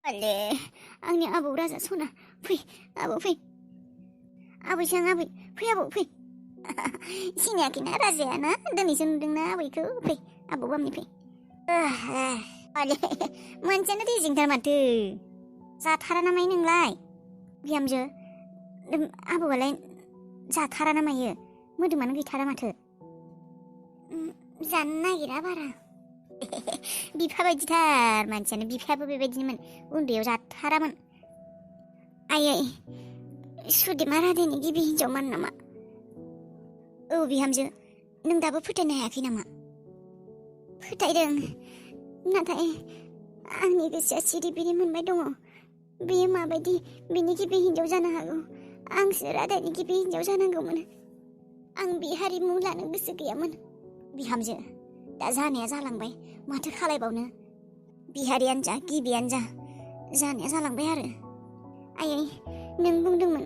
आले आंनि आबौ राजा सना फै आबौ फै आबैसां आबै फै आबौ फै सिनायाखैना राजायाना दिनैसो नुदोंना आबैखौ फै आबौ गामि फै आले मानसियानो रेजेंथार माथो जाथारा ना मायो नोंलाय बिहामजो आबौआलाय जाथारा ना मायो मोदोमानो गैथारा माथो जानो नागिरा बारा बिफा बायदिथार मानसियानो बिफायाबो बेबायदिनोमोन उन्दैयाव जाथारामोन आयै सुदेमा राधानि गिबि हिनजावमोन नामा औ बिहामजो नों दाबो फोथायनो हायाखै नामा फोथायदों नाथाय आंनि गोसोआ सिरिबिरि मोनबाय दङ बेयो माबायदि बिनि गिबि हिनजाव जानो हागौ आंसो राधानि गिबि हिनजाव जानांगौमोन आं बे हारिमु लानो गोसो गैयामोन बिहामजो दा जानाया जालांबाय माथो खालायबावनो बिहारियानो जा गिबियानो जा जानाया जालांबाय आरो आयै नों बुंदोंमोन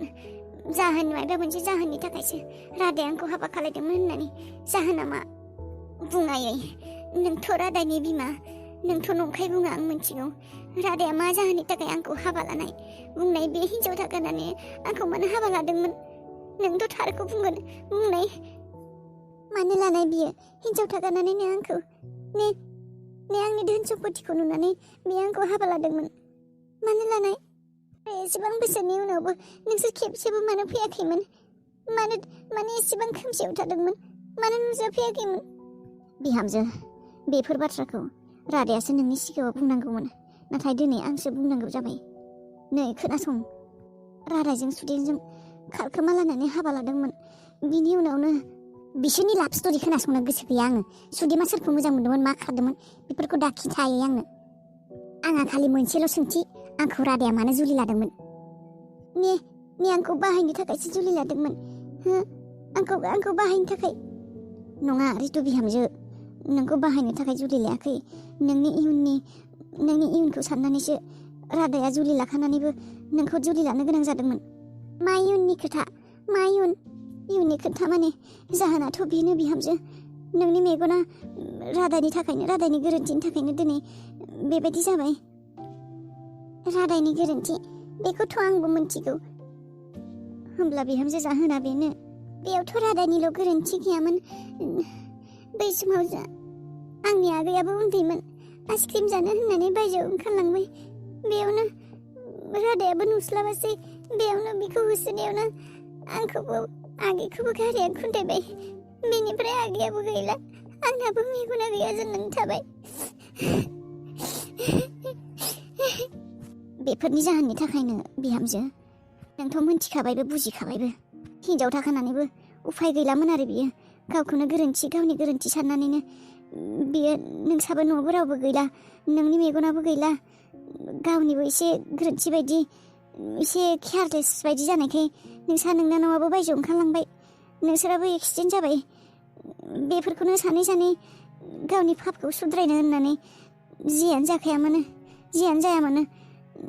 जाहोन माबा मोनसे जाहोननि थाखायसो राधाया आंखौ हाबा खालायदोंमोन होननानै जाहोना मा बुं आयै नोंथ' राधानि बिमा नोंथ' नंखाय बुङा आं मिथिगौ राधाया मा जाहोननि थाखाय आंखौ हाबा लानाय बुंनाय बे हिनजाव थागानानै आंखौ मानो हाबा लादोंमोन नोंथ' थारखौ बुंगोन बुंनाय मानो लानाय बियो हिनजाव थागानानैनो आंखौ ने आंनि धोन सम्पथिखौ नुनानै बियो आंखौ हाबा लादोंमोन मानो लानाय एसेबां बोसोरनि उनावबो नोंसोर खेबसेबो मानो फैयाखैमोन मानो एसेबां खोमसियाव थादोंमोन मानो नुजाफैयाखैमोन बिहामजो बेफोर बाथ्राखौ राधायासो नोंनि सिगाङाव बुंनांगौमोन नाथाय दिनै आंसो बुंनांगौ जाबाय नै खोनासं राधाजों सुदेमजों खारखोमा लानानै हाबा लादोंमोन बिनि उनावनो बिसोरनि लाभ स्ट'रि खोनासंनो गोसो गैया आङो सुदेमा सोरखौ मोजां मोनदोंमोन मा खालामदोंमोन बेफोरखौ दा खिन्थायो आंहा खालि मोनसेल' सोंथि आंखौ राधाया मानो जुलि लादोंमोन ने आंखौ बाहायनो थाखायसो जुलि लादोंमोन हो आंखौ बाहायनो थाखाय नङा रितु बिहामजो नोंखौ बाहायनो थाखाय जुलि लायाखै नोंनि इयुनखौ साननानैसो राधाया जुलि लाखानानैबो नोंखौ जुलि लानो गोनां जादोंमोन मा इयुननि खोथा मा इयुननि खोथा माने जाहोनाथ' बेनो बिहामजो नोंनि मेगना राधानि गोरोन्थिनि थाखायनो दिनै बेबायदि जाबाय राधानि गोरोन्थि बेखौथ' आंबो मिथिगौ होमब्ला बिहामजो जाहोना बेनो बेयावथ' राधानिल' गोरोन्थि गैयामोन बै समाव आंनि आगैयाबो उन्दैमोन आइसक्रिम जानो होननानै बायजोआव ओंखारलांबाय बेयावनो राधायाबो नुस्लाबासै बेयावनो बिखौ होसोनायावनो आगैखौबो गारिया खुन्थायबाय बेनिफ्राय आगैयाबो गैला आंनाबो मेगना गैया जानानै थाबाय बेफोरनि जाहोननि थाखायनो बिहामजो नोंथ' मोनथिखाबायबो बुजिखाबायबो हिनजाव थाखानानैबो उफाय गैलामोन आरो बियो गावनि गोरोन्थि साननानैनो बियो नोंसाबो न'आवबो रावबो गैला नोंनि मेगनाबो गैला गावनिबो एसे गोरोन्थि बायदि एसे केयारलेस बायदि जानायखाय नोंना न'आबो बायजोआव ओंखारलांबाय नोंसोराबो एक्सिडेन्ट जाबाय बेफोरखौनो सानै गावनि पापखौ सुद्रायनो होननानै जियानो जाया मानो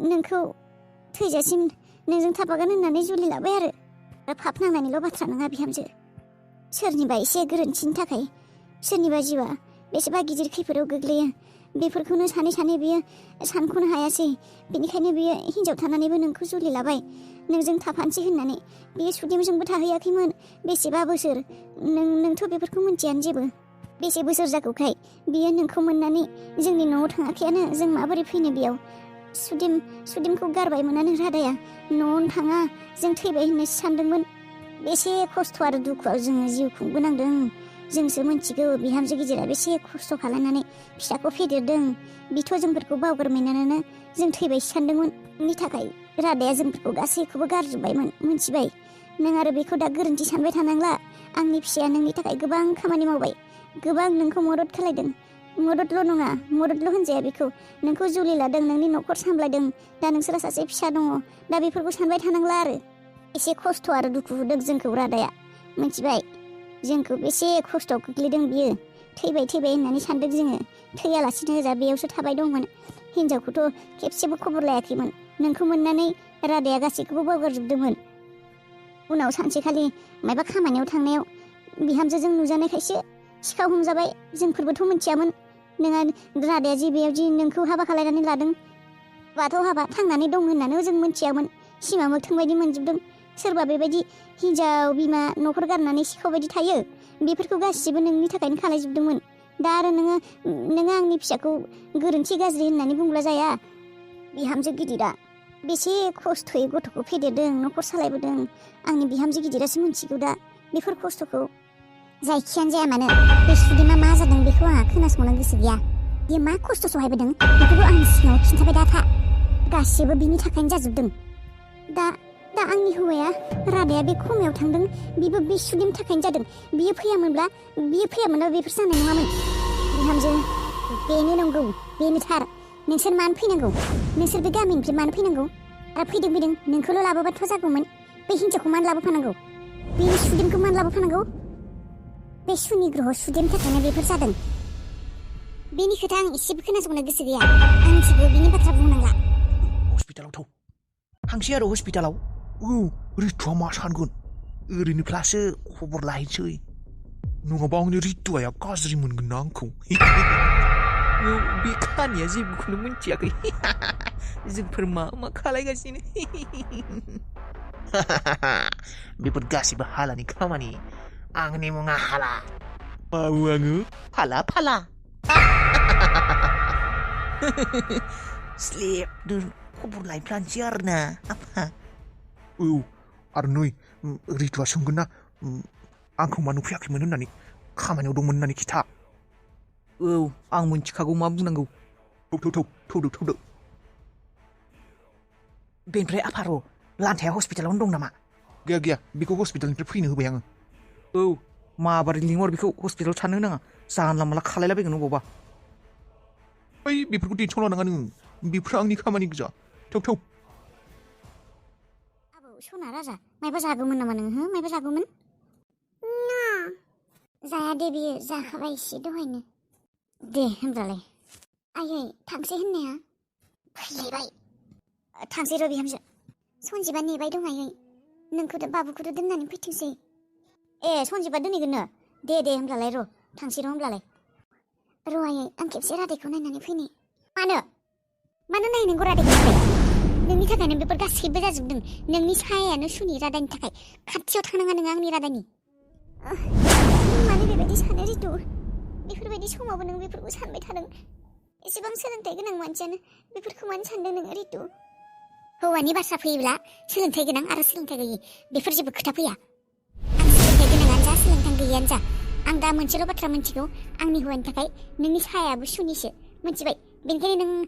नोंखौ थैजासिम नोंजों थाफागोन होननानै जुलि लाबाय आरो पाप नांनायनिल' बाथ्रा नङा बिहामजो सोरनिबा एसे गोरोन्थिनि थाखाय सोरनिबा जिउआ बेसेबा गिदिर खैफोदाव गोग्लैयो बेफोरखौनो सानै बियो सानख'नो हायासै बेनिखायनो बियो हिनजाव थानानैबो नोंखौ जुलि लाबाय नोंजों थाफानोसै होननानै बियो सुदेमजोंबो थाहैयाखैमोन बेसेबा बोसोर नोंथ' बेफोरखौ मिथियानो जेबो बेसे बोसोर जागौखाय बियो नोंखौ मोननानै जोंनि न'आव थाङाखैयानो जों माबोरै फैनो बेयाव सुदेमखौ गारबाय मोनानो राधाया न'आवनो थाङा जों थैबाय होननासो सानदोंमोन बेसे खस्थ' आरो दुखुआव जोङो जिउ खुंबोनांदों जोंसो मिथिगौ बिहामजो गिदिरा बेसे खस्थ' खालामनानै फिसाखौ फेदेरदों बिथ' जोंफोरखौ बावगारमायनानैनो जों थैबायसो सानदोंमोन बेनि थाखाय राधाया जोंफोरखौ गासैखौबो गारजोब्बायमोन मिथिबाय नों आरो बेखौ दा गोरोन्थि सानबाय थानांला आंनि फिसाया नोंनि थाखाय गोबां खामानि मावबाय गोबां नोंखौ मदद खालायदों मददल' नङा मददल' होनजाया बेखौ नोंखौ जुलि लादों नोंनि न'खर सामलायदों दा नोंसोरा सासे फिसा दङ दा बेफोरखौ सानबाय थानांला आरो एसे खस्थ' आरो दुखु होदों जोंखौ राधाया मिथिबाय जोंखौ बेसे खस्थ'आव खोख्लैदों बियो थैबाय होननानै सानदों जोङो थैयालासिनो जा बेयावसो थाबाय दंमोन हिनजावखौथ' खेबसेबो खबर लायाखैमोन नोंखौ मोननानै राधाया गासैखौबो बावगारजोबदोंमोन उनाव सानसेखालि माबा खामानियाव थांनायाव बिहामजोजों नुजानायखायसो सिखाव हमजाबाय जोंफोरबोथ' मिथियामोन नोंहा राधाया जे बेयाव जि नोंखौ हाबा खालायनानै लादों हाबाथ' हाबा थांनानै दं होननानै जों मोनथियामोन सिमा मोगथां बायदि मोनजोबदों सोरबा बेबायदि हिनजाव बिमा न'खर गारनानै सिखाव बायदि थायो बेफोरखौ गासिबो नोंनि थाखायनो खालायजोबदोंमोन दा आरो नोङो आंनि फिसाखौ गोरोन्थि गाज्रि होननानै बुंब्ला जाया बिहामजो गिदिरा बेसे खस्थ'यै गथ'खौ फेदेरदों न'खर सालायबोदों आंनि बिहामजो गिदिरासो मोनथिगौ दा बेफोर खस्थ'खौ जायखियानो जाया मानो बे सुदेमा मा जादों बेखौ आंहा खोनासंनो गोसो गैया बियो मा खस्थ' सहायबोदों बेखौबो आंनि सिगाङाव खिन्थाबाय दा था गासिबो बिनि थाखायनो जाजोबदों दा आंनि हौवाया रादाया बे खमायाव थांदों बिबो बे सुदेमनि थाखायनो जादों बियो फैयामोनब्ला बेफोर जानाय नङामोन बिहामजो बेनो नंगौ बेनो थार नोंसोर मानो फैनांगौ नोंसोर बे गामिनिफ्राय मानो फैनांगौ आरो फैदों नोंखौल' लाबोबाथ' जागौमोन बे हिन्जावखौ मानो लाबोफानांगौ बे सुदेमखौ मानो लाबोफानांगौ बे सुनि ग्रह सुदेमनि थाखायनो बेफोर जादों बेनि खोथा आं एसेबो खोनासंनो गोसो गैया आं मिथिगौ बिनि बाथ्रा बुंनांला हस्पिटालाव थाव थांसै आरो हस्पिटालाव रितुआ मा सानगोन ओरैनोब्लासो खबर लाहैनोसै नङाबा आंनि रितुआया गाज्रि मोनगोन ना आंखौ बे खानिया जेबोखौनो मिथियाखै जोंफोर मा खालायगासिनो बेफोर गासिबो हालानि खामानि आंनि मुङा हाला मावो आङो फाला स्लेब खबर लायफ्लानोसै आरोना आरो नै रितुआ सोंगोन ना आंखौ मा नुफैयाखैमोन होननानै खामानियाव दंमोन होननानै खिथा आं मिथिखागौ मा बुंनांगौ थौदो बेनिफ्राय आफार' लान्थाया हस्पिटालावनो दं नामा गैया बेखौ हस्पिटालनिफ्राय फैनो होबाय आङो माबारै लिंहर बेखौ हस्पिटालाव थानो नाङा जानला माला खालायलाबायगोन अबावबा बेफोरखौ टेनसन लानाङा नों बेफोर आंनि खामानि गोजा थौ आबौ सना राजा मायबा जागौमोन नामा नोङो मायबा जागौमोन जाया दे बियो जाखाबाय एसे दहायनो दे होनब्लालाय आयै थांसै होननाया फैलायबाय थांसै र' बिहामजो सनजिबा नेबाय दं आयै नोंखौथ' बाबुखौथ' दोननानै फैथोंसै सनजिबा दोनहैगोननो दे होनब्लालाय र' थांसै र' होनब्लालाय र' आयै आं खेबसे रादायखौ नायनानै फैनि मानो नायनांगौ रादायखौ नोंनि थाखायनो बेफोर गासैबो जाजोबदों नोंनि सायानो सुनि रादायनि थाखाय खाथियाव थांनाङा नोङो आंनि रादायनि मानो बेबायदि सानो रितु बेफोरबायदि समावबो नों बेफोरखौ सानबाय थादों एसेबां सोलोंथाइ गोनां मानसियानो बेफोरखौ मानो सानदों नोङो रितु हौवानि बाथ्रा फैयोब्ला सोलोंथाइ गोनां आरो सोलोंथाइ गैयि बेफोर जेबो खोथा फैया आं सोलोंथाइ गोनाङानो जा सोलोंथाइ गैयियानो जा आं दा मोनसेल' बाथ्रा मिन्थिगौ आंनि हौवानि थाखाय नोंनि सायाबो सुनिसो मिन्थिबाय बेनिखायनो नों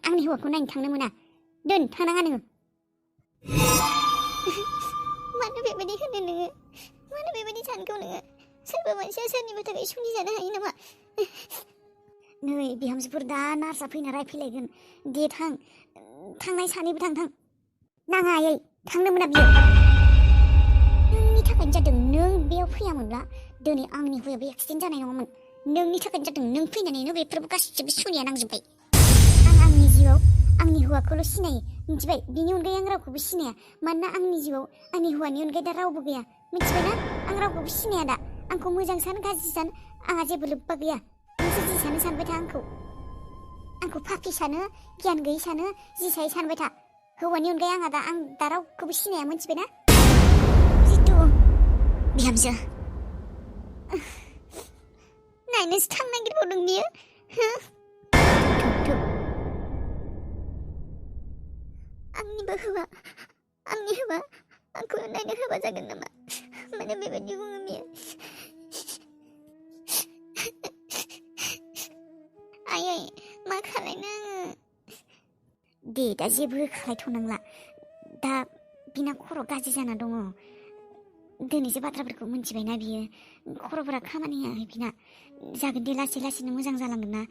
आंनि हौवाखौ नायनो थांनो मोना थांनाङा नोङो मानो बेबायदि होनो नोङो मानो बेबायदि सानगौ नोङो सोरबा मानसिया सोरनिबा थाखाय सुनि जानो हायो नामा नै बिहामजोफोर दा नार्सआ फैना रायफैलायगोन दे थांनाय सानैबो थां नाङा आयै थांनो मोना बियो नोंनि थाखायनो जादों नों बेयाव फैयामोनब्ला दिनै आंनि हौवायाबो एक्सिडेन्ट जानाय नङामोन नोंनि थाखायनो जादों नों फैनानैनो बेफोरबो गासिबो सुनिया नांजोब्बाय आं आंनि जिउआव आंनि हौवाखौल' सिनायो मिथिबाय बिनि अनगायै आं रावखौबो सिनाया मानोना आंनि जिउआव आंनि हौवानि अनगायै दा रावबो गैया मिथिबायना आं रावखौबो सिनाया दा आंखौ मोजां सान गाज्रि सान आंहा जेबो लोब्बा गैया नोंसो जि सानो सानबाय था आंखौ फाफि सानो गियान गैयै सानो जि सायो सानबाय था हौवानि अनगायै आं दा रावखौबो सिनाया मिथिबायना जितु बिहामजो नायनोसो थांनो नागिरबावदों बियो आंनिबो हौवा आंखौ नायनो होबा जागोन नामा माने बेबायदि बुङो बियो आयै मा खालायनो आङो दे दा जेबो खालायथ'नांला दा बिना खर' गाज्रि जाना दङ दिनैसो बाथ्राफोरखौ मिन्थिबायना बियो खर'फोरा खामानि होआखै बिना जागोन दे लासैनो मोजां जालांगोन ना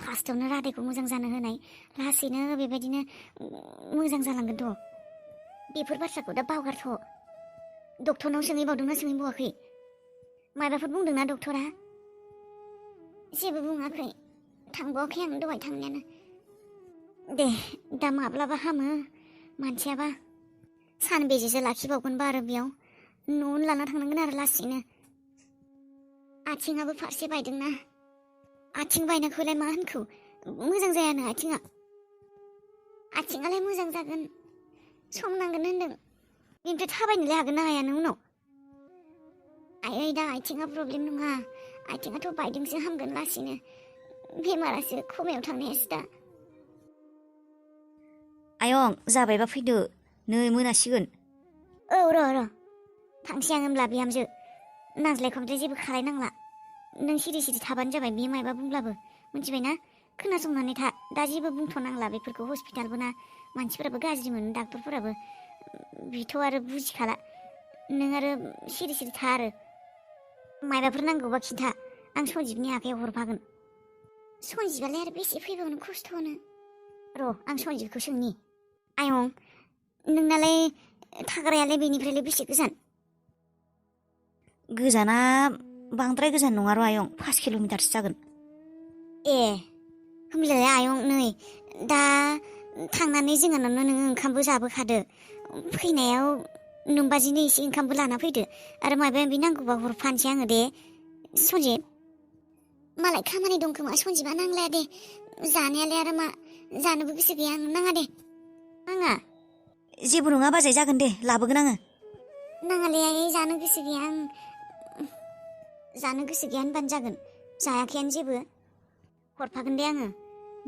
फार्स्टआवनो रादायखौ मोजां जानो होनाय लासैनो बेबायदिनो मोजां जालांगोनथ' बेफोर बाथ्राखौ दा बावगारथ' डक्टरनाव सोंहैबावदोंना सोंहैबावाखै माबाफोर बुंदोंना डक्टरा जेबो बुङाखै थांबावाखै आं दहाय थांनायानो दे दा माब्लाबा हामो मानसियाबा सानबेसेसो लाखिबावगोनबा आरो बेयाव न'आवनो लाना थांनांगोन आरो लासैनो आथिङाबो फारसे बायदोंना आथिं बायनायखौलाय मा होनखौ मोजां जायानो आथिङा आथिङालाय मोजां जागोन सम नांगोन होनदों बेनिफ्राय थाबायनोलाय हागोन ना हाया नों उनाव आयै दा आथिङा प्रब्लेम नङा आथिङाथ' बायदोंसो हामगोन लासैनो बेमारासो खोमायाव थांनायासो दा आयं जाबायबा फैदो नै मोनासिगोन औ र' थांसै आं होनब्ला बिहामजो नांज्लाय खमज्लाय जेबो खालायनांला नों सिरि सिरि थाबानो जाबाय बियो मायबा बुंब्लाबो मिथिबायना खोनासंनानै था दा जेबो बुंथ'नांला बेफोरखौ हस्पिटालबो ना मानसिफोराबो गाज्रि मोनो डाक्टरफोराबो बिथ' आरो बुजिखाला नों आरो सिरि सिरि था आरो मायबाफोर नांगौबा खिन्था आं सन्जिबनि आखायाव हरफागोन सन्जिबालाय आरो बेसे फैबावनो खस्थ'नो र' आं सन्जिबखौ सोंनि आयं नोंनालाय थाग्रायालाय बेनिफ्रायलाय बेसे गोजान गोजाना बांद्राय गोजान नङा र' आयं 5 किल'मिटारसो जागोन ए होमब्लालाय आयं नै दा थांनानै जोंहानावनो नोङो ओंखामबो जाबोखादो फैनायाव नोंबाजिनो एसे ओंखामबो लाना फैदो आरो माबा माबि नांगौबा हरफानोसै आङो दे सन्जिब मालाय खामानि दं खोमा सन्जिबा नांलाया दे जानायालाय आरो मा जानोबो गोसो गैया आं नाङा दे नाङा जेबो नङा बाजै जागोन दे लाबोगोन आङो नाङालै आयै जानो गोसो गैया आं जानो गोसो गैया होनबानो जागोन जायाखैयानो जेबो हरफागोन दे आङो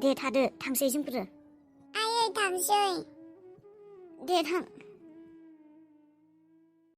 दे थादो थांसै जोंफोरो आयै थांसै दे थां